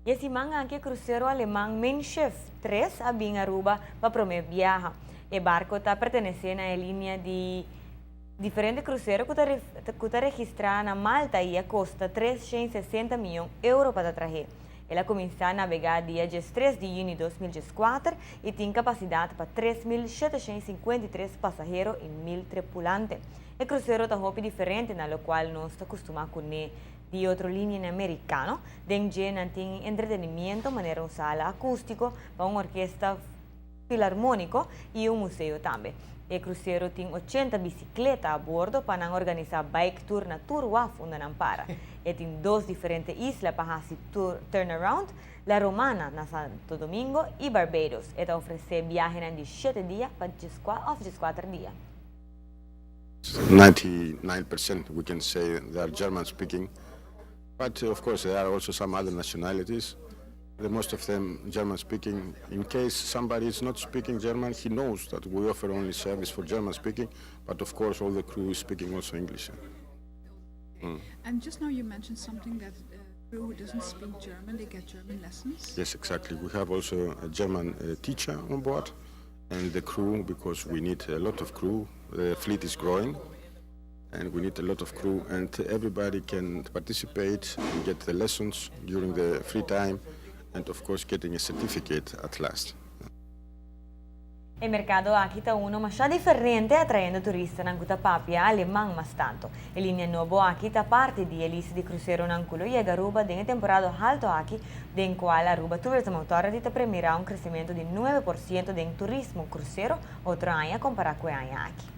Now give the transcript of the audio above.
E siman aki crucero aleman Mein Schiff 3 a bin Aruba pa prome biaha. E barco ta pertenece na linea di diferente crucero cu ta registra na Malta y a costa 360 miyon euro pa trece. El a cuminsa nabega dia 3 di juni di 2014 y tin capacidad pa 3.753 pasahero y 1.000 tripulante. E crucero ta hopi diferente na locual nos ta acostumbra cu di otro linea americano. Den dje tin entretenimento, manera un sala acustico, pa un orkesta filarmonico y un museo tambe. E crucero tin 80 bicicleta a bordo pa organisa bike tour na tur waf unda nan para. E tin dos diferente isla pa haci tour turnaround, La Romana na Santo Domingo y Barbados. E ta ofrece biahe di 7 dia pa 14 dia. 99% we can say they are German speaking, but of course there are also some other nationalities. The most of them German speaking. In case somebody is not speaking German, he knows that we offer only service for German speaking, but of course all the crew is speaking also English. And just now you mentioned something that crew who doesn't speak German, they get German lessons. Yes, exactly. We have also a German teacher on board and the crew, because we need a lot of crew. The fleet is growing and we need a lot of crew, and everybody can participate and get the lessons during the free time and of course getting a certificate at last. E mercado aki ta uno mas diferente, atrayendo turistanan cu ta papia aleman mas tanto. E linea nobo aki ta parti di e lista di cruceronan cu lo yega Aruba den temporada halto aki, den cual Aruba Tourism Authority ta premira un crecemento di 9% di turismo crucero otro aña compara cu e aña aki.